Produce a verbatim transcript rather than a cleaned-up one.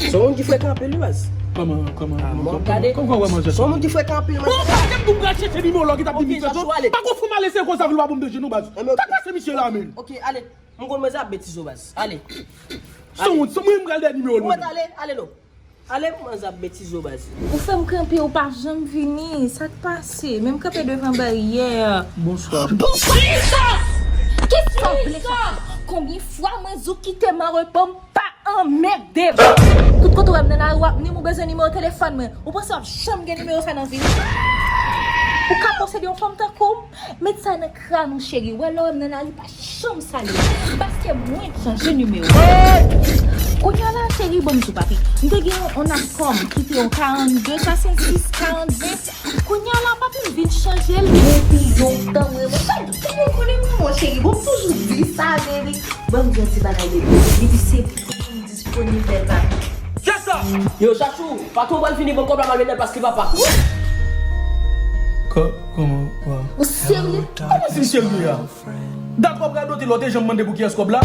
Se yon moun ki frekan anpil, wi, baz. Kòman, kòman, kòman, kòman, kòman, kòman, kòman, Se yon moun ki frekan anpil, man. Bon, pa gen pou m pral chèche nimewo la ki t ap di misye. Pa gon fou malese konsa vin ba pou m de jenou, baz. Sa k pase misye la, men. Ok, ale. M konn mwen sa betizo, baz. Ale. Se yon, se mwen m pral de nimewo l. Mwen ale, ale non. Ale, mwen sa betizo, baz. Ou fè m kanpe, ou pa janm vini. Sa k pase? Menm kanpe devan baryè. Bonswa. Bonswa. Kisa w vle sa? Konbyen fwa mwen di w kite m an repo m pa anmède m? Tout kote w wè m nan lari, w ap ni m, ou bezwen nimewo telefòn mwen. Ou panse w ap janm gen nimewo sa nan vi w? Ou ka posede yon fanm tankou m? Met sa nan kran ou, cheri. Wè lè w wè m nan lari, pa janm salye m. Paske mwen chanje nimewo. Kounye a la, cheri, bon, m sou papi. M te gen yon, yon akò m ki te yon karannde, swasannsis, karannde. Kounye a la, papi m vin chanje l. Depi lontan, mwen, mwen, tout moun konnen mwen, mon cheri. Bon, m toujou di sa, baby. Ban m di yon ti bagay, baby. Baby, se pou m disponib, bèl papi. Yo, Chachou, patwon pral vini, ban kòb la, m al mennen l pase li papa. Kò-, kòman, wa? Ou serye? Kòman si m serye a? Dat w ap radote lè w te janm mande pou kiyès kòb la?